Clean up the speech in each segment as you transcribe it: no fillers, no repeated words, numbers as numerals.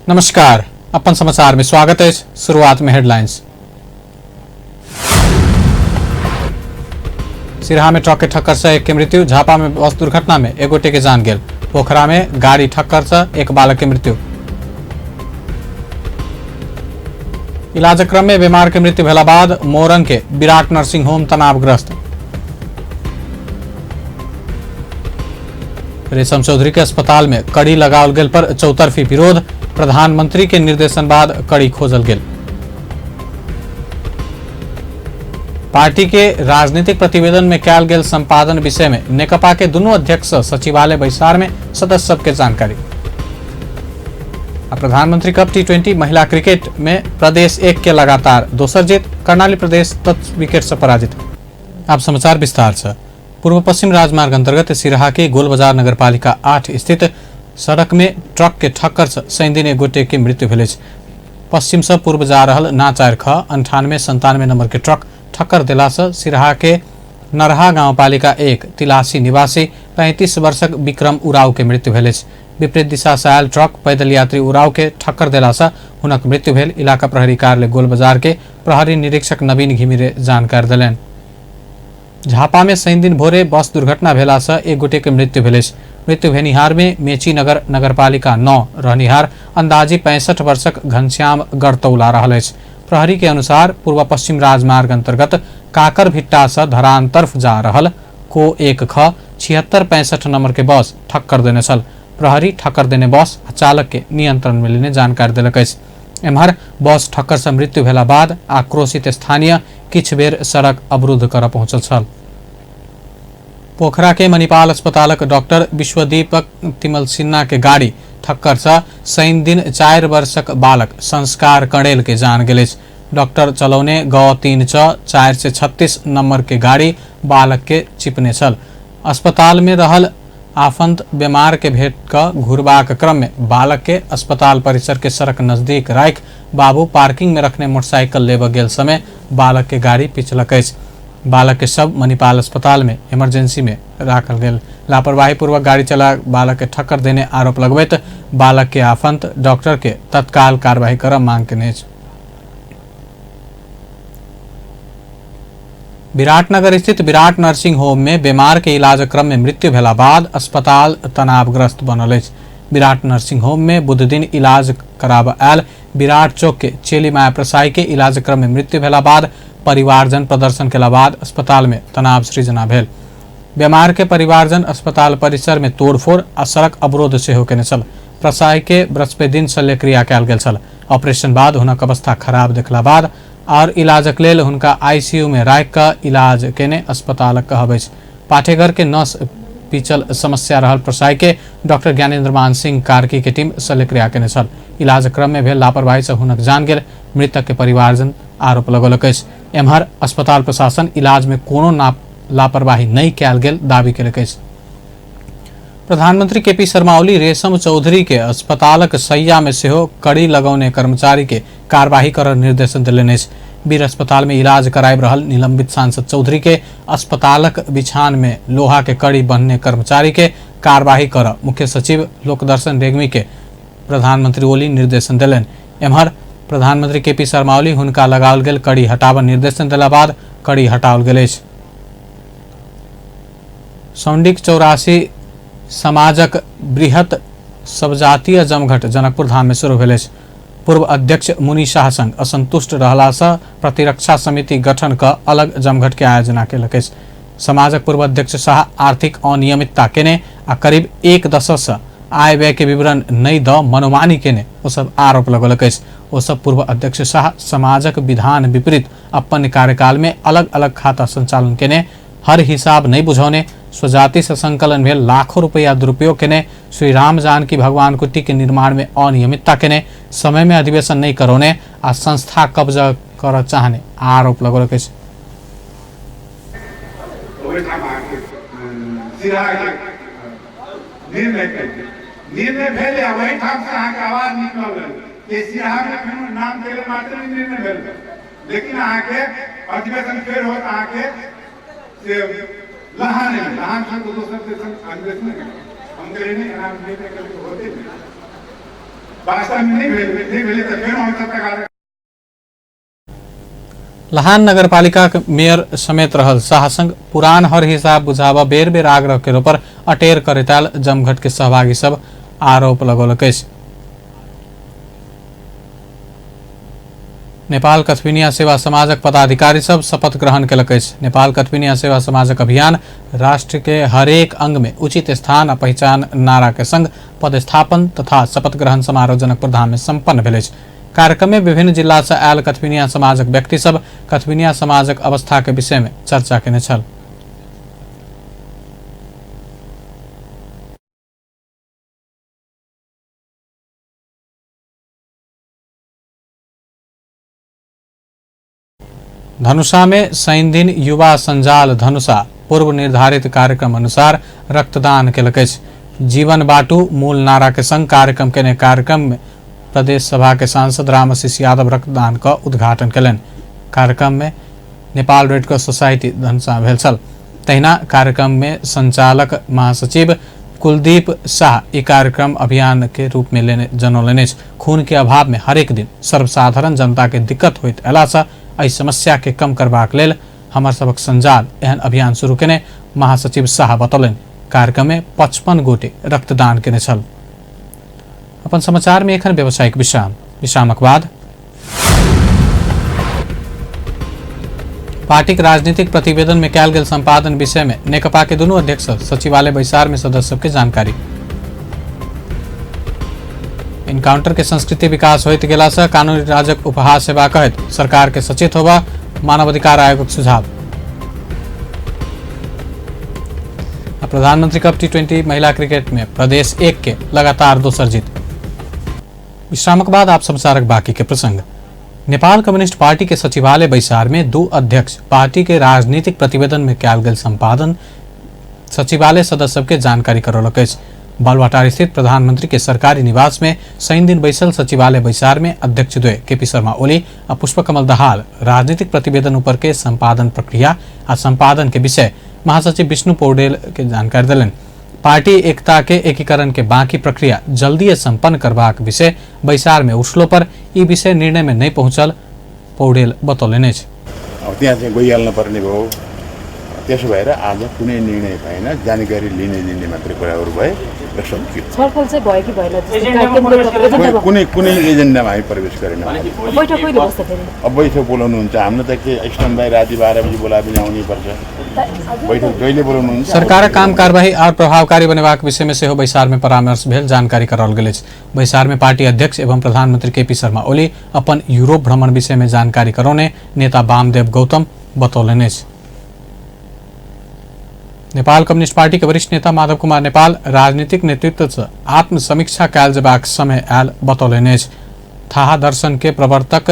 नमस्कार, अपन समाचार में स्वागत है। शुरुआत में हेडलाइंस। सिरहा में ट्रक के ठक्कर से एक के मृत्यु, झापा में बस दुर्घटना में एक गोटे के जान गेल, पोखरा में गाड़ी ठक्कर से एक बालक के मृत्यु। इलाज क्रम में बीमार के मृत्यु भेला बाद मोरंग के विराट नर्सिंग होम तनावग्रस्त। रेशम चौधरी के अस्पताल में कड़ी लगाओल गेल पर चौतरफी विरोध, प्रधानमंत्री के निर्देशन बाद कड़ी खोजल गेल। पार्टी के राजनीतिक प्रतिवेदन में कयल गेल संपादन विषय में नेकपा के दुनू अध्यक्ष सचिवालय बैसार में सदस्य सबके जानकारी। आ प्रधानमंत्री कप T20 महिला क्रिकेट में प्रदेश 1 के लगातार दोसर जीत, कर्णाली प्रदेश 10 विकेट से पराजित। आप समाचार विस्तार से। पूर्व पश्चिम राजमार्ग अंतर्गत सिरहा के गोलबाजार नगरपालिका 8 स्थित सड़क में ट्रक के ठक्कर से शनिदिन एक गोटे के मृत्यु भेल अछि। पश्चिम से पूर्व जा रहल ना 4 ख 98 97 नंबर के ट्रक ठक्कर देला से सिरहा के नरहा गांवपालिका 1 तिलासी निवासी 35 वर्षक विक्रम उराव के मृत्यु भेल अछि। विपरीत दिशा से आयल ट्रक पैदल यात्री उराव के ठक्कर देला से हुनक मृत्यु भेल। इलाका प्रहरी कार्यालय गोलबाजार के प्रहरी निरीक्षक नवीन घिमिरे जानकारी देलनि। झापा में शनिदिन भोरे बस दुर्घटना भेला से एक गोटे के मृत्यु भेल अछि। मृत्यु भेनिहार में मेचीनगर नगरपालिका 9 रहनिहार अंदाजी 65 वर्षक घनश्याम गड़तौला रहल अछि। प्रहरी के अनुसार पूर्व पश्चिम राजमार्ग अंतर्गत काकर भिट्टा से धरान तरफ जा रहल को 1 ख 76 65 नंबर के बस ठक्कर देने छल। प्रहरी ठक्कर देने बस आ चालक के नियंत्रण में लेने जानकारी देलक अछि। एम्हर बस ठक्कर से मृत्यु भेला बाद आक्रोशित स्थानीय किछु बेर सड़क अवरुद्ध कर पहुंचल छल। पोखरा के मणिपाल अस्पतालक डॉक्टर विश्वदीपक तिमल सिन्हा के गाड़ी ठक्कर से शनि दिन 4 वर्षक बालक संस्कार कणेल के जान गेल अछि। डॉक्टर चलौने ग 3 6 436 नंबर के गाड़ी बालक के चिपने छल। अस्पताल में रहल आफंत बीमार के भेंट क घुरबाक क्रम में बालक के अस्पताल परिसर के सड़क नजदीक राख बाबू पार्किंग में रखने मोटरसाइकिल लेबऽ गेल समय बालक के गाड़ी पिचलक अछि। बालक के शव मणिपाल अस्पताल में इमरजेंसी में राखल गेल। लापरवाही पूर्वक गाड़ी चला बालक के ठक्कर देने आरोप लगबैत बालक के आफंत डॉक्टर के तत्काल कार्रवाई करऽ मांग केने अछि। विराटनगर स्थित विराट नर्सिंग होम में बीमार के इलाज क्रम में मृत्यु भेला बाद अस्पताल तनावग्रस्त बनल अछि। विराट नर्सिंग होम में बुध दिन इलाज कराबऽ आयल विराट चौक के चेली माया प्रसाई के इलाज क्रम में मृत्यु भेला बाद परिवारजन प्रदर्शन केला बाद अस्पताल में तनाव सृजना भेल। बीमार के परिवारजन अस्पताल परिसर में तोड़फोड़ आ सड़क अवरोध सेहो केने छल। प्रसाई के बृहस्पति दिन शल्यक्रिया कयल गेल छल। ऑपरेशन बाद हुनक अवस्था खराब देखला बाद और इलाजक लेल हुनका आईसीयू में राखि कऽ इलाज केने अस्पतालक कहब अछि। पाठेघर के नस पीचल समस्या रहल प्रसाई के डॉक्टर ज्ञानेन्द्र मान सिंह कार्की के टीम शल्यक्रिया केने छल। इलाज क्रम में भेल लापरवाही से हुनक जान गेल। मृतक के परिवारजन आरोप लगौलक अछि। एम्हर अस्पताल प्रशासन इलाज में कोनो लापरवाही नहीं कयल गेल दावी केलक अछि। प्रधानमंत्री केपी शर्मा ओली रेशम चौधरी के अस्पतालक सैया में सेहो कड़ी लगौने कर्मचारी के कार्यवाही कर निर्देशन देलनि अछि। वीर अस्पताल में इलाज कराबि रहल निलंबित सांसद चौधरी के अस्पतालक बिछान में लोहा के कड़ी बन्हने कर्मचारी के कार्यवाही कर मुख्य सचिव लोकदर्शन रेग्मी के प्रधानमंत्री ओली निर्देशन देलनि। एम्हर प्रधानमंत्री केपी शर्मा ओली हुनका लगाओल गेल कड़ी हटाबऽ निर्देशन देला बाद कड़ी हटाओल गेल अछि। सौंडीक 84 समाजक बृहत सबजातीय जमघट जनकपुर धाम में शुरू भेल अछि। पूर्व अध्यक्ष मुनि शाह संग असंतुष्ट रहला से प्रतिरक्षा समिति गठन क अलग जमघट के आयोजना केलक अछि। समाजक पूर्व अध्यक्ष शाह आर्थिक अनियमितता केने आ करीब 1 दशक से आय व्यय के विवरण नहीं the मनोमानी केने ओ सब आरोप लगौलक अछि। ओ सब पूर्व अध्यक्ष शाह समाजक विधान विपरीत अपन कार्यकाल में अलग अलग खाता संचालन केने, हर हिसाब नहीं बुझौने, स्वजाति से संकलन भेल लाखों रुपया दुरुपयोग केने, श्री राम जानकी भगवान कुटी के निर्माण में अनियमितता केने, समय में अधिवेशन नहीं करौने आ संस्था कब्जा कर चाहने आरोप लगौलक अछि। निर्णय भेल आ ओहिठाम से अहाँके आवाज निकलल कि सिरहामे फेर नाम देले मात्र निर्णय भेल, लेकिन अहाँके अधिवेशन फेर होत अहाँके से लहान लहान से दोसर देश अधिवेशन हम कहलियै नहि, एना निर्णय करके होते नहि। वास्तवमे नहि भेल, नहि भेलै तऽ फेर हमसभ तगादा। लहान नगरपालिका के मेयर समेत रहल शाह संग पुरान हर हिसाब बुझाबऽ बेर बेर आग्रह केलो पर अटेर करैत आयल जमघट के सहभागी सब आरोप लगौलक अछि। नेपाल कथविनिया सेवा समाजक पदाधिकारी सब शपथ ग्रहण केलक अछि। नेपाल कथविनिया सेवा समाजक अभियान राष्ट्र के हरेक अंग में उचित स्थान आ पहिचान नारा के संग पदस्थापन तथा शपथ ग्रहण समारोह जनकपुर धाम में संपन्न भेल अछि। कार्यक्रम में विभिन्न जिला से आयल कथविनिया समाजक व्यक्ति सब कथविनिया समाजक अवस्था के विषय में चर्चा केने छल। धनुषा में शनि दिन युवा संजाल धनुषा पूर्व निर्धारित कार्यक्रम अनुसार रक्तदान केलक अछि। जीवन बाटू मूल नारा के संग कार्यक्रम केने कार्यक्रम में प्रदेश सभा के सांसद रामआशीष यादव रक्तदान क उद्घाटन केलनि। कार्यक्रम में Nepal red cross society Dhanusha भेल छल। तहिना कार्यक्रम में संचालक महासचिव कुलदीप शाह ई कार्यक्रम अभियान के रूप में लेने जनौलनि अछि। खून के अभाव में हरेक दिन सर्वसाधारण जनता के दिक्कत होइत अयला सँ एहि समस्या के कम करबाक लेल हमर सभक संजाल एहन अभियान शुरू केने महासचिव शाह बतौलनि। कार्यक्रम में 55 गोटे रक्तदान केने छल। अपन समाचार में एखन व्यावसायिक विश्राम। विश्रामक बाद पार्टीक राजनीतिक प्रतिवेदन में कयल गेल संपादन विषय में नेकपा के दुनू अध्यक्ष सचिवालय बैसार में सदस्य सबके जानकारी। इनकाउंटर के संस्कृति विकास होइत गेला से कानूनी राजक उपहास हेबा कहैत सरकार के सचेत होबा मानवाधिकार आयोगक सुझाव। प्रधानमंत्री कप T20 महिला क्रिकेट में प्रदेश 1 के लगातार दोसर जीत। विश्रामक बाद आप समाचारक बाकी के प्रसंग। नेपाल कम्युनिस्ट पार्टी के सचिवालय बैसार में दू अध्यक्ष पार्टी के राजनीतिक प्रतिवेदन में कयल गेल संपादन सचिवालय सदस्य सबके जानकारी करौलक अछि। बालुवाटार स्थित प्रधानमंत्री के सरकारी निवास में शनि दिन बैसल सचिवालय बैसार में अध्यक्ष द्वय केपी शर्मा ओली आ पुष्पकमल दाहाल राजनीतिक प्रतिवेदन ऊपर के संपादन प्रक्रिया आ संपादन के विषय महासचिव विष्णु पौडेल के जानकारी देलनि। पार्टी एकता के एकीकरण के बाकी प्रक्रिया जल्दी संपन्न करबाक विषय बैसार में उठलो पर ई विषय निर्णय में नहीं पहुंचल पौडेल बतौलनि अछि। अब त्यहाँ चाहिँ गइहाल्नु पर्ने भयो, त्यसो भएर आज कुनै निर्णय भएन, जानकारी लिने दिने मात्रै कुराहरू भए र सकियो। छलफल चाहिँ भयो कि भएन? कुनै कुनै एजेन्डामा हामी प्रवेश गरेनौँ। बैठक कहिले बस्छ फेरि? अब बैठक बोलाउनुहुन्छ, हाम्रो त के स्ट्यान्ड बाई राति 12 बजी बोलाए पनि आउनै पर्छ। बैठक जहिले बोलाउनुहुन्छ। सरकारक काम कारबाही आर प्रभावकारी बनेबाक विषय में सेहो बैसार में परामर्श भेल जानकारी कराओल गेल अछि। बैसार में पार्टी अध्यक्ष एवं प्रधानमंत्री केपी शर्मा ओली अपन यूरोप भ्रमण विषय में जानकारी करौने नेता वामदेव गौतम बतौलनि अछि। नेपाल कम्युनिस्ट पार्टी के वरिष्ठ नेता माधव कुमार नेपाल राजनीतिक नेतृत्व से आत्मसमीक्षा कयल जेबाक समय आयल बतौलनि अछि। थाहा दर्शन के प्रवर्तक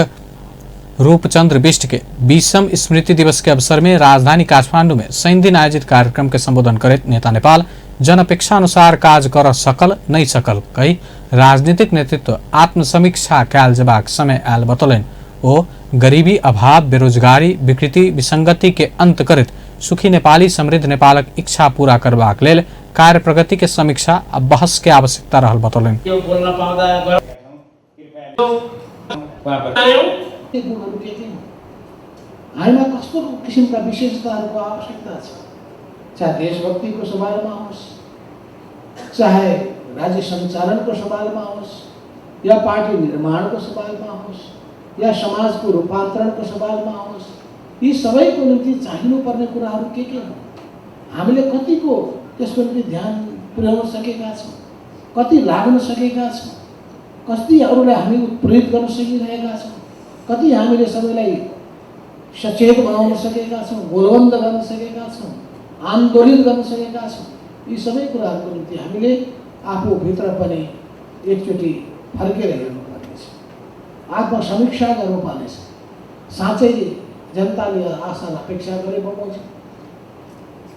रूपचंद्र बिष्ट के 20म स्मृति दिवस के अवसर में राजधानी काठमांडू में शनि दिन आयोजित कार्यक्रम के संबोधन करैत नेता नेपाल जनअपेक्षा अनुसार काज कर सकल नहीं सकल कही राजनीतिक नेतृत्व आत्मसमीक्षा कयल जेबाक समय आयल बतौलनि। ओ गरीबी, अभाव, बेरोजगारी, विकृति, विसंगति के अंत करैत सुखी नेपाली समृद्ध नेपालक इच्छा पूरा करबाक लेल कार्य प्रगति के समीक्षा आ बहस के आवश्यकता रहल बतौलनि। हामीमा कस्तो किसिमका विशेषताहरूको आवश्यकता छ, चाहे देशभक्तिको सवालमा होस्, चाहे राज्य सञ्चालनको सवालमा होस्, या पार्टी निर्माणको सवालमा होस्, या समाजको रूपान्तरणको सवालमा होस्, यी सबैको निम्ति चाहिनुपर्ने कुराहरू के के हुन्, हामीले कतिको त्यसको निम्ति ध्यान पुर्याउन सकेका छौँ, कति लाग्न सकेका छौँ, कति अरूलाई हामी उत्प्रेरित गर्न सकिरहेका छौँ, कति हामीले सबैलाई सचेत बनाउन सकेका छौँ, गोलबन्द गर्न सकेका छौँ, आन्दोलित गर्न सकेका छौँ। यी सबै कुराहरूको निम्ति हामीले आफूभित्र पनि एकचोटि फर्केर हेर्नुपर्नेछ, आत्मसमीक्षा गर्नुपर्नेछ। साँच्चै जनताले आशा र अपेक्षा गरे बमोजिम,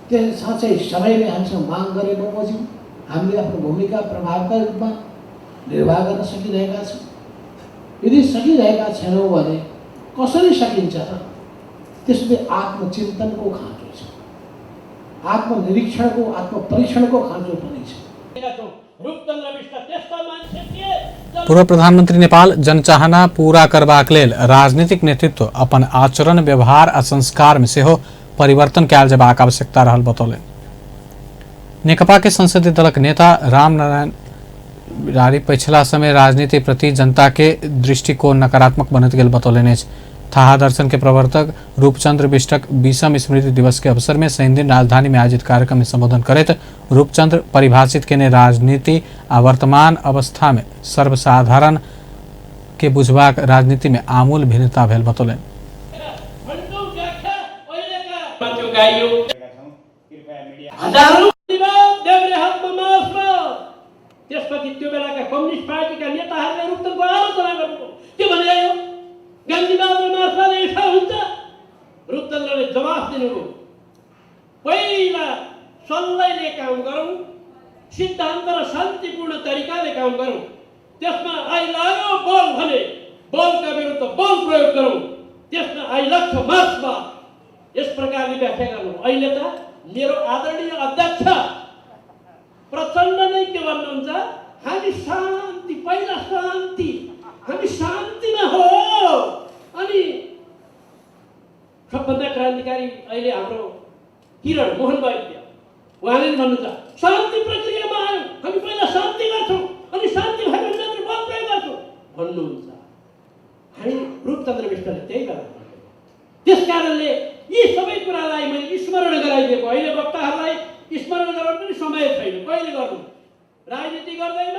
त्यो साँच्चै समयले हामीसँग माग गरे बमोजिम हामीले आफ्नो भूमिका प्रभावकारी रूपमा निर्वाह गर्न सकिरहेका छौँ। यदि सकिरहेका छैनौँ भने कसरी सकिन्छ त? त्यसले आत्मचिन्तनको खाँचो छ, आत्मनिरीक्षणको, आत्मपरीक्षणको खाँचो पनि छ। रूपचन्द्र विष्ट त्यस्ता मान्छे थिए। पूर्व प्रधानमंत्री नेपाल जनचाहना पूरा करबाक लेल राजनीतिक नेतृत्व अपन आचरण, व्यवहार आ संस्कार में सेहो परिवर्तन कयल जेबाक आवश्यकता रहल बतौलनि। नेकपा के संसदीय दलक नेता रामनारायण बिरारी पछिला समय राजनीति प्रति जनता के दृष्टिकोण नकारात्मक बनैत गेल बतौलनि अछि। थाहा दर्शन के प्रवर्तक रूपचंद्र बिष्टक 20म स्मृति दिवस के अवसर में शनिदिन राजधानी में आयोजित कार्यक्रम में संबोधन करैत रूपचंद्र परिभाषित केने राजनीति आ वर्तमान अवस्था में सर्वसाधारण के बुझबाक राजनीति में आमूल भिन्नता भेल बतौलनि। त्यसपछि त्यो बेलाका कम्युनिस्ट पार्टीका नेताहरूले रूपचन्द्रको आलोचना गर्नुभयो। के भने यो गान्धीवाद र मार्क्सवाद यसो हुन्छ? रूपचन्द्रले जवाफ दिनुभयो, पहिला सल्लाहले काम गरौँ, सिद्धान्त र शान्तिपूर्ण तरिकाले काम गरौँ, त्यसमा आइलाग्यो बल भने बलका विरुद्ध बल प्रयोग गरौँ, त्यसमा आइलाग्छ मार्क्सवाद। यस प्रकारले व्याख्या गर्नु। अहिले त मेरो आदरणीय अध्यक्ष प्रचण्ड नै के भन्नुहुन्छ, हामी शान्ति, पहिला शान्ति, हामी शान्तिमा हो। अनि सबभन्दा क्रान्तिकारी अहिले हाम्रो किरण मोहन वैद्य, उहाँले नि भन्नुहुन्छ शान्ति प्रक्रियामा आयौँ, हामी पहिला शान्ति गर्छौँ अनि शान्ति भयो भने मात्र बल प्रयोग गर्छौँ भन्नुहुन्छ। हामी रूपचन्द्र विष्टले त्यही बेला भन्नुभयो। त्यस कारणले यी सबै कुरालाई मैले स्मरण गराइदिएको। अहिले वक्ताहरूलाई स्मरण गराउनु पनि समय छैन, कहिले गर्नु? राजनीति गर्दैन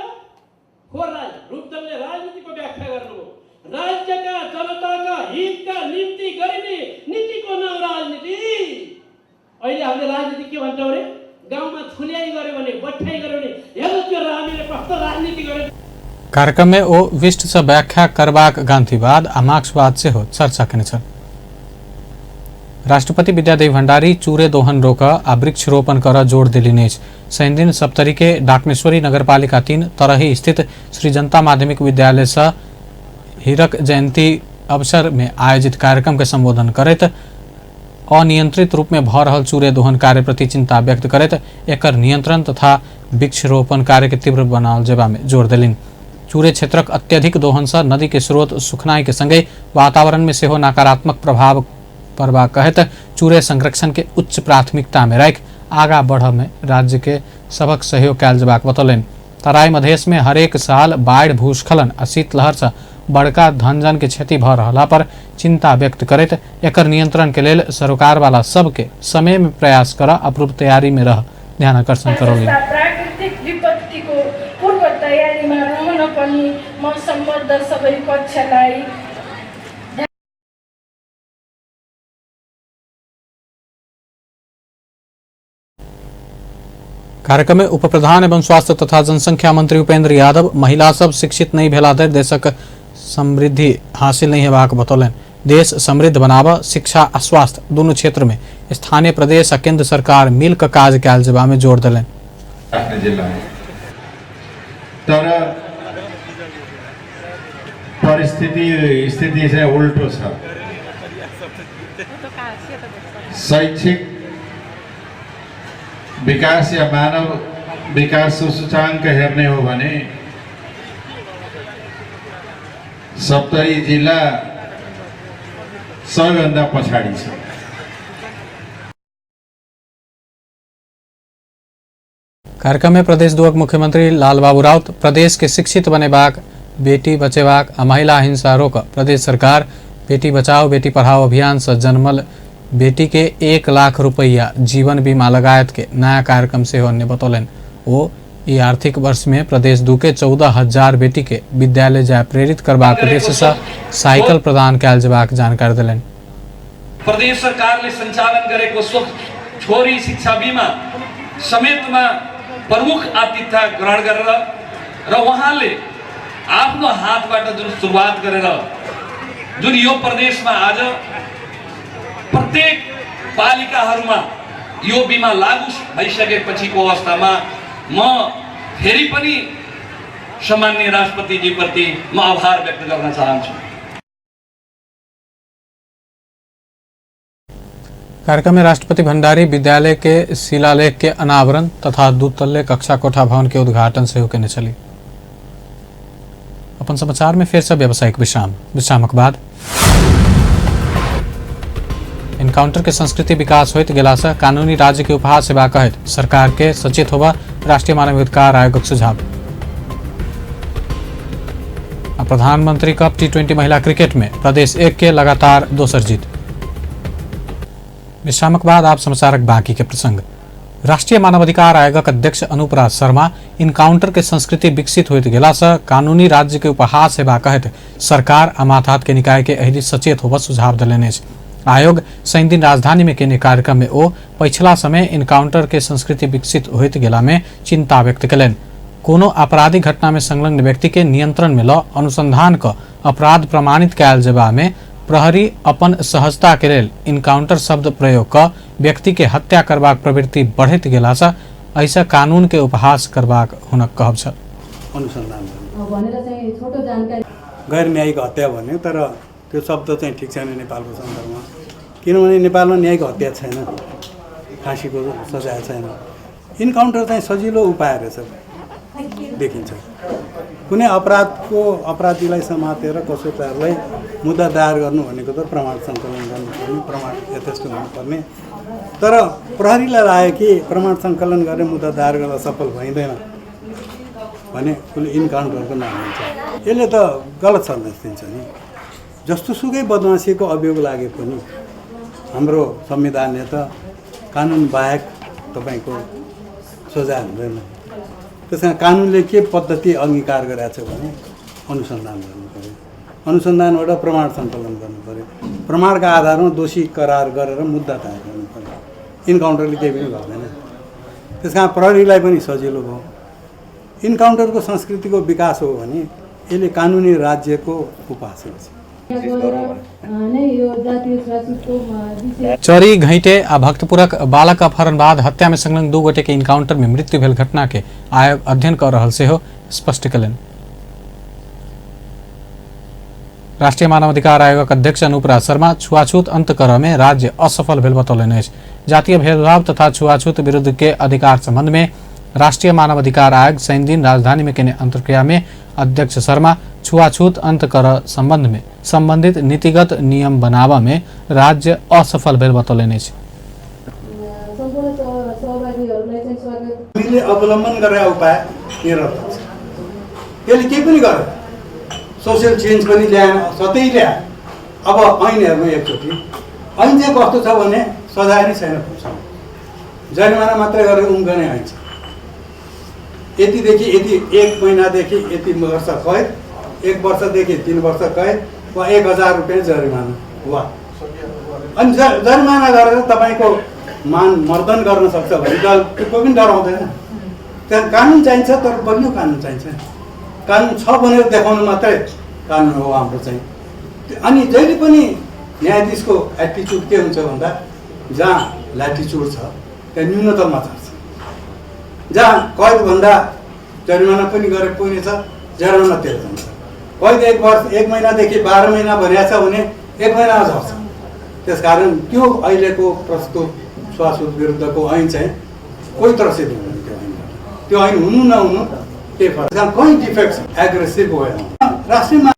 फोहोर राज। रूपचन्द्रले राजनीतिको व्याख्या गर्नुभयो, राज्यका जनताका हितका निम्ति गरिने नीतिको नाम राजनीति। अहिले हामीले राजनीति के भन्छौँ अरे? गाउँमा छुल्याइ गर्यो भने, बठ्याइ गर्यो भने हेर्नु त्यो रामीले कस्तो राजनीति गर्यो। कार्यक्रम में ओ विष्ट से व्याख्या करबाक गांधीवाद आ मार्क्सवाद सेहो चर्चा केने छल। राष्ट्रपति विद्यादेवी भण्डारी चूरे दोहन रोक आ वृक्षरोपण कर जोड़ देलनि अछि। शनिदिन सप्तरी के डाकनेश्वरी नगरपालिका 3 तरही स्थित श्री जनता माध्यमिक विद्यालय से हीरक जयंती अवसर में आयोजित कार्यक्रम के संबोधन करैत अनियंत्रित रूप में भ रहल चूरे दोहन कार्य प्रति चिंता व्यक्त करैत एकर नियंत्रण तथा वृक्षरोपण कार्य के तीव्र बनाओल जेबा में जोर देलनि। चूरे क्षेत्रक अत्यधिक दोहन से नदी के स्रोत सुखनाई के संगे वातावरण में सेहो नकारात्मक प्रभाव पड़बाक कहैत चूरे संरक्षण के उच्च प्राथमिकता में राखि आगा बढ़ में राज्य के सबक सहयोग कयल जेबाक बतौलनि। तराई मधेश में हरेक साल बाढ़ि, भूस्खलन आ शीतलहर से बड़का धनजन के क्षति भ रहला पर चिंता व्यक्त करैत एकर नियंत्रण के लेल सरोकार वाला सबके समय में प्रयास कर आ पूर्व तैयारी में रह ध्यान आकर्षण करौलनि। प्राकृतिक विपत्तिको पूर्व तयारीमा रहन पनि म सम्बद्ध सबै पक्षलाई कार्यक्रम में उप प्रधान एवं स्वास्थ्य तथा जनसंख्या मंत्री उपेंद्र यादव महिला सब शिक्षित नहीं भेला धरि देशक समृद्धि हासिल नहीं हेबाक बतौलनि। देश समृद्ध बनाब शिक्षा आ स्वास्थ्य दुनू क्षेत्र में स्थानीय प्रदेश आ केंद्र सरकार मिल क काज कयल जेबा में जोर देलनि। तर परिस्थिति स्थिति चाहिँ उल्टो छ। शैक्षिक विकास या मानव विकास सूचाङ्क हेर्ने हो भने सप्तरी जिल्ला सबैभन्दा पछाडि छ। कार्यक्रम में प्रदेश दुवक मुख्यमंत्री लालबाबू राउत प्रदेश के शिक्षित बनेबाक, बेटी बचेबाक आ महिला हिंसा रोक प्रदेश सरकार बेटी बचाओ बेटी पढ़ाओ अभियान से जन्मल बेटी के 1 लाख रुपया जीवन बीमा लगायत के नया कार्यक्रम सेहो अन्य बतौलनि। ओ ई आर्थिक वर्ष में प्रदेश 2 के 14,000 बेटी के विद्यालय जाय प्रेरित करबाक उद्देश्य से साइकिल प्रदान कयल जेबाक जानकारी देलनि। प्रदेश सरकारले सञ्चालन गरेको छोरी शिक्षा बीमा समेतमा प्रमुख आतिथ्य ग्रहण गरेर र उहाँले आफ्नो हातबाट जुन सुरुवात गरेर जुन यो प्रदेशमा आज प्रत्येक पालिकाहरूमा यो बीमा लागू भइसकेपछिको अवस्थामा म फेरि पनि सम्माननीय राष्ट्रपतिजीप्रति म आभार व्यक्त गर्न चाहन्छु। कार्यक्रम में राष्ट्रपति भंडारी विद्यालय के शिलालेख के अनावरण तथा दुतल्ले कक्षा कोठा भवन के उद्घाटन सेहो केने छली। अपन समाचार में फेर से व्यावसायिक विश्राम। विश्रामक बाद एनकाउंटर के संस्कृति विकास होइत गेला से कानूनी राज्य के उपहास सेवा कहैत सरकार के सचेत होबा राष्ट्रीय मानवाधिकार आयोगक सुझाव। आ प्रधानमंत्री कप T20 महिला क्रिकेट में प्रदेश 1 के लगातार दोसर जीत। विश्रामक बाद आप समाचारक बाकी के प्रसंग। राष्ट्रीय मानवाधिकार आयोगक अध्यक्ष अनूप राज शर्मा इनकाउंटर के संस्कृति विकसित होइत गेला से कानूनी राज्य के उपहास हेबा कहैत सरकार आ माथात के निकाय के एहि सचेत होबऽ सुझाव देलनि अछि। आयोग शनिदिन राजधानी में केने कार्यक्रम में ओ पछिला समय इनकाउंटर के संस्कृति विकसित होइत गेला में चिंता व्यक्त कयलनि। कोनो आपराधिक घटना में संलग्न व्यक्ति के नियंत्रण में ल अनुसंधान क अपराध प्रमाणित कयल जेबा में प्रहरी अपन सहजता के लेल इनकाउंटर शब्द प्रयोग क व्यक्ति के हत्या करबाक प्रवृत्ति बढ़ैत गेला से एहिसँ कानून के उपहास करबाक हुनक कहब छल। अनुसन्धान गैर न्यायिक हत्या भन्यो, तर त्यो शब्द चाहिँ ठिक छैन नेपालको सन्दर्भमा, किनभने नेपालमा न्यायिक हत्या छैन, फाँसीको सजाय छैन। इन्काउन्टर चाहिँ सजिलो उपाय रहेछ देखिन्छ। कुनै अपराधको अपराधीलाई समातेर कसै प्रकारलाई मुद्दा दायर गर्नु भनेको त प्रमाण सङ्कलन गर्नुपर्ने, प्रमाण यथेष्ट हुनुपर्ने। तर प्रहरीलाई लाग्यो कि प्रमाण सङ्कलन गरेर मुद्दा दायर गर्दा सफल भइँदैन भने उसले इन्काउन्टरको नाम लिन्छ। यसले त गलत सन्देश दिन्छ नि। जस्तो सुकै बदमासीको अभियोग लागे पनि हाम्रो संविधानले त कानुन बाहेक तपाईँको सजाय हुँदैन। त्यस कारण कानुनले के पद्धति अङ्गीकार गरेको छ भने अनुसन्धान गर्नुपऱ्यो, अनुसन्धानबाट प्रमाण सङ्कलन गर्नुपऱ्यो, प्रमाणका आधारमा दोषी करार गरेर मुद्दा दायर गर्नुपऱ्यो। इन्काउन्टरले केही पनि गर्दैन। त्यस कारण प्रहरीलाई पनि सजिलो भयो। इन्काउन्टरको संस्कृतिको विकास हो भने यसले कानुनी राज्यको उपहास गर्छ। चरी घैटे आ भक्तपुरक बालक अपहरण बाद हत्या में संलग्न 2 गोटे के इनकाउंटर में मृत्यु भेल घटना के आयोग अध्ययन कर रहल सेहो स्पष्ट कयलनि। राष्ट्रीय मानवाधिकार आयोगक अध्यक्ष अनूप राज शर्मा छुआछूत अंत करऽ में राज्य असफल भेल बतौलनि अछि। जातीय भेदभाव तथा छुआछूत विरुद्ध के अधिकार संबंध में राष्ट्रीय मानवाधिकार आयोग शनिदिन राजधानी में केने अंतर्क्रिया में अध्यक्ष शर्मा छुआछूत अंत कर संबंध में संबंधित नीतिगत नियम बनावा में राज्य असफल भेल बतौलनि अछि। हामीले अवलम्बन गरेका उपाय निरर्थक छ। त्यसले केही पनि गर्यो, सोसियल चेन्ज पनि ल्याएन, सतै ल्यायो। अब ऐन हेर्नु एकचोटि, ऐन चाहिँ कस्तो छ भने सजाय नै छैन, जरिमाना मात्रै गरेर उम्कने ऐन छ। यतिदेखि यति, 1 महिनादेखि यति वर्ष कैद, 1 वर्षदेखि 3 वर्ष कैद वा 1000 रुपियाँ जरिमाना वा अनि जरिमाना गरेर तपाईँको मान मर्दन गर्न सक्छ भने कोही पनि डराउँदैन। त्यहाँ कानुन चाहिन्छ, तर बलियो कानुन चाहिन्छ। कानुन छ भनेर देखाउनु मात्रै कानुन हो हाम्रो चाहिँ। अनि जहिले पनि न्यायाधीशको एटिच्युड के हुन्छ भन्दा जहाँ ल्याटिच्युड छ त्यहाँ न्यूनतममा झर्छ, जहाँ कैदभन्दा जरिमाना पनि गरे पुग्नेछ, जरिमाना तिर्छ। कैद 1 वर्ष 1 महिनादेखि 12 महिना भनेको छ भने 1 महिनामा झर्छ। त्यसकारण त्यो अहिलेको प्रस्तुत छुवाछुत विरुद्धको ऐन चाहिँ कोही त्रसित हुँदैन। त्यो ऐनबाट त्यो ऐन हुनु नहुनु केही फरक, कहीँ डिफेक्ट छ, एग्रेसिभ भयो राष्ट्रिय।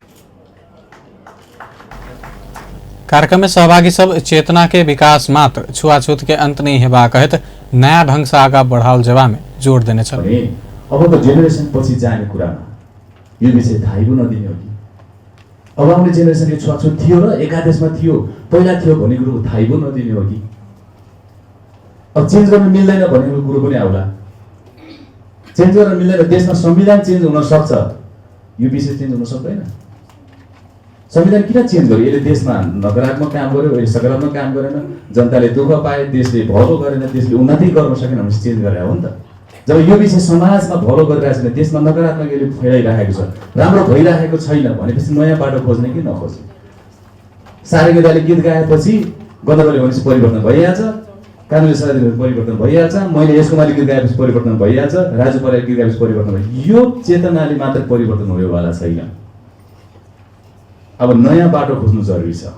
कार्यक्रम में सहभागी सब चेतना के विकास मात्र छुआछूत के अंत नहीं हेबा कहैत नया ढंग से आगा बढ़ाओल जेबा में जोड़ देने छल। अबको जेनेरेसन पछि जाने कुरामा यो विषय थाहै पो नदिने हो कि अब आउने जेनेरेसन यो छुवाछुत थियो र एकादेशमा थियो, पहिला थियो भन्ने कुरो थाहै पो नदिने हो कि अब चेन्ज गर्न मिल्दैन भन्ने कुरो पनि आउला। चेन्ज गर्न मिल्दैन, देशमा संविधान चेन्ज हुन सक्छ, यो विषय चेन्ज हुन सक्दैन। संविधान किन चेन्ज गर्यो? यसले देशमा नकारात्मक काम गर्यो, यसले सकारात्मक काम गरेन, जनताले दुःख पाए, देशले भलो गरेन, देशले उन्नति गर्न सकेन भने चेन्ज गरे हो नि त। जब यो विषय समाजमा भलो गरिरहेको छैन, देशमा नकारात्मक यसले फैलाइराखेको छ, राम्रो भइराखेको छैन भनेपछि नयाँ बाटो खोज्ने कि नखोज्ने? सारेको दाले गीत गाएपछि गन्धर्वले भनेपछि परिवर्तन भइहाल्छ, कानुनले सजाय दिएपछि परिवर्तन भइहाल्छ, मैले यसको माले गीत गाएपछि परिवर्तन भइहाल्छ, राजु पराईले गीत गाएपछि परिवर्तन भइहाल्छ। यो चेतनाले मात्र परिवर्तन हुनेवाला छैन। अब नयाँ बाटो खोज्नु जरुरी छ।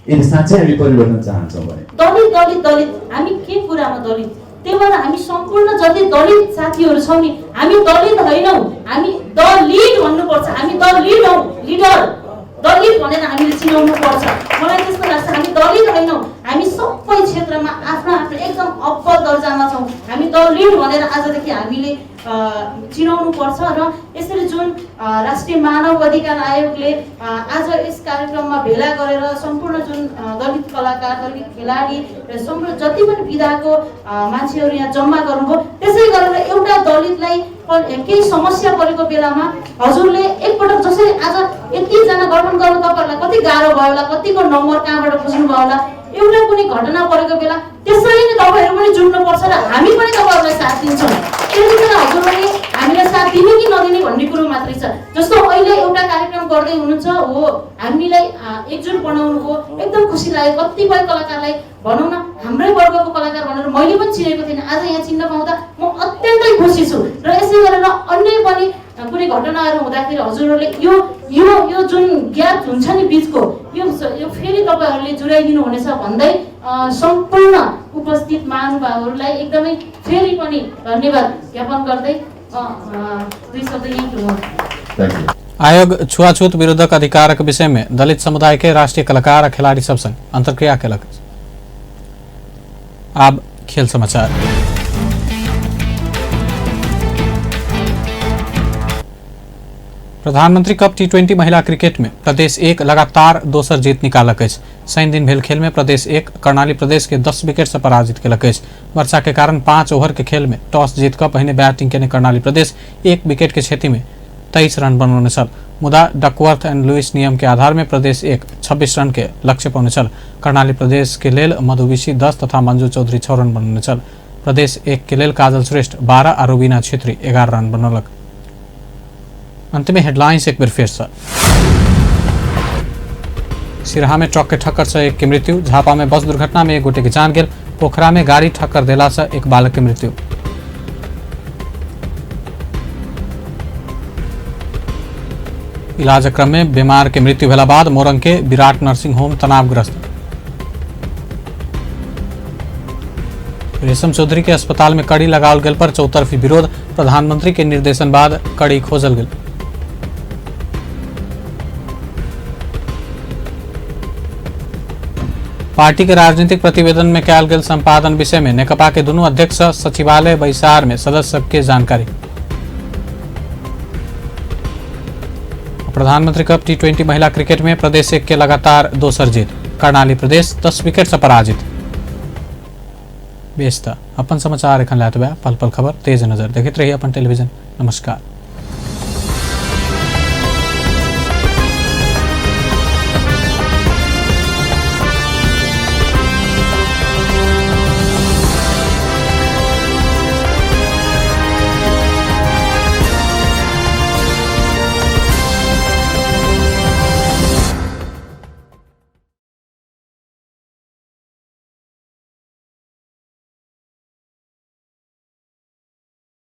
यदि साँच्चै हामी परिवर्तन चाहन्छौँ भने। दलित दलित दलित, हामी के कुरामा दलित? त्यही भएर हामी सम्पूर्ण जति दलित साथीहरू छौँ नि, हामी दलित होइनौँ, हामी the lead भन्नुपर्छ। हामी the lead हौँ, लिडर, दलित भनेर हामीले चिनाउनु पर्छ। मलाई त्यस्तो लाग्छ, हामी दलित होइनौँ, हामी सबै क्षेत्रमा आफ्नो आफ्नो एकदम अब्बल दर्जामा छौँ। हामी the lead भनेर आजदेखि हामीले चिनाउनु पर्छ। र यसरी जुन राष्ट्रिय मानव अधिकार आयोगले आज यस कार्यक्रममा भेला गरेर सम्पूर्ण जुन दलित कलाकार, दलित खेलाडी र सम्पूर्ण जति पनि विधाको मान्छेहरू यहाँ जम्मा गर्नुभयो, त्यसै गरेर एउटा दलितलाई केही समस्या परेको बेलामा हजुरले एकपटक जसरी आज यतिजना गठन गर्नु तपाईँहरूलाई कति गाह्रो भयो होला, कतिको नम्बर कहाँबाट बुझ्नुभयो होला, एउटा कुनै घटना परेको बेला त्यसरी नै तपाईँहरू पनि जुट्नुपर्छ र हामी पनि तपाईँहरूलाई साथ दिन्छौँ। त्यतिखेर हजुरहरूले हामीलाई साथ दिने कि नदिने भन्ने कुरो मात्रै छ। जस्तो अहिले एउटा कार्यक्रम गर्दै हुनुहुन्छ हो, हामीलाई एकजुट बनाउनु हो, एकदम खुसी लाग्यो। कतिपय कलाकारलाई भनौँ न हाम्रै वर्गको कलाकार भनेर मैले पनि चिनेको थिइनँ, आज यहाँ चिन्न पाउँदा म अत्यन्तै खुसी छु। र यसै गरेर अन्य पनि कुनै घटनाहरू हुँदाखेरि हजुरहरूले यो यो यो जुन ग्याप हुन्छ नि बिचको, यो यो फेरि तपाईँहरूले जुराइदिनु हुनेछ भन्दै सम्पूर्ण उपस्थित महानुभावहरूलाई एकदमै फेरि पनि धन्यवाद ज्ञापन गर्दै दुई शब्द यहीँ। आयोग छुआछूत विरुद्धक अधिकारक विषय में दलित समुदाय के राष्ट्रीय कलाकार आ खिलाड़ी सब संग अंतर्क्रिया केलक। आब खेल समाचार। प्रधानमंत्री कप टी20 महिला क्रिकेट में प्रदेश 1 लगातार दोसर जीत निकालक अछि। शनि दिन भेल खेल में प्रदेश 1 कर्णाली प्रदेश के 10 विकेट से पराजित केलक अछि। वर्षा के कारण 5 ओवर के खेल में टॉस जीत कऽ पहिने बैटिंग केने कर्णाली प्रदेश 1 विकेट के क्षति में 23 रन बनौने छल। मुदा डकवर्थ एंड लुइस नियम के आधार में प्रदेश 1 26 रन के लक्ष्य पौने छल। कर्णाली प्रदेश के लेल मधुविशी 10 तथा मंजू चौधरी 6 रन बनौने छल। प्रदेश 1 के लेल काजल श्रेष्ठ 12 आ रुबीना छेत्री 11 रन बनौलक। अंत में हेडलाइंस एक बेर फिर से। सिरहा में ट्रक के ठक्कर से एक की मृत्यु, झापा में बस दुर्घटना में एक गोटे के जान गेल, पोखरा में गाड़ी ठक्कर देला से एक बालक के मृत्यु। इलाज क्रम में बीमार के मृत्यु भेला बाद मोरंग के विराट नर्सिंग होम तनावग्रस्त। रेशम चौधरी के अस्पताल में कड़ी लगाओल गेल पर चौतरफी विरोध, प्रधानमंत्री के निर्देशन बाद कड़ी खोजल गेल। पार्टी के राजनीतिक प्रतिवेदन में कयल गेल संपादन विषय में नेकपा के दोनों अध्यक्ष सचिवालय बैसार में सदस्य सबके जानकारी। प्रधानमंत्री कप टी20 महिला क्रिकेट में प्रदेश 1 के लगातार दोसर जीत, कर्णाली प्रदेश 10 विकेट से पराजित। बेस त अपन समाचार एखन लातबे पल पल खबर तेज नजर देखते रहिए अपन टेलीविजन। नमस्कार।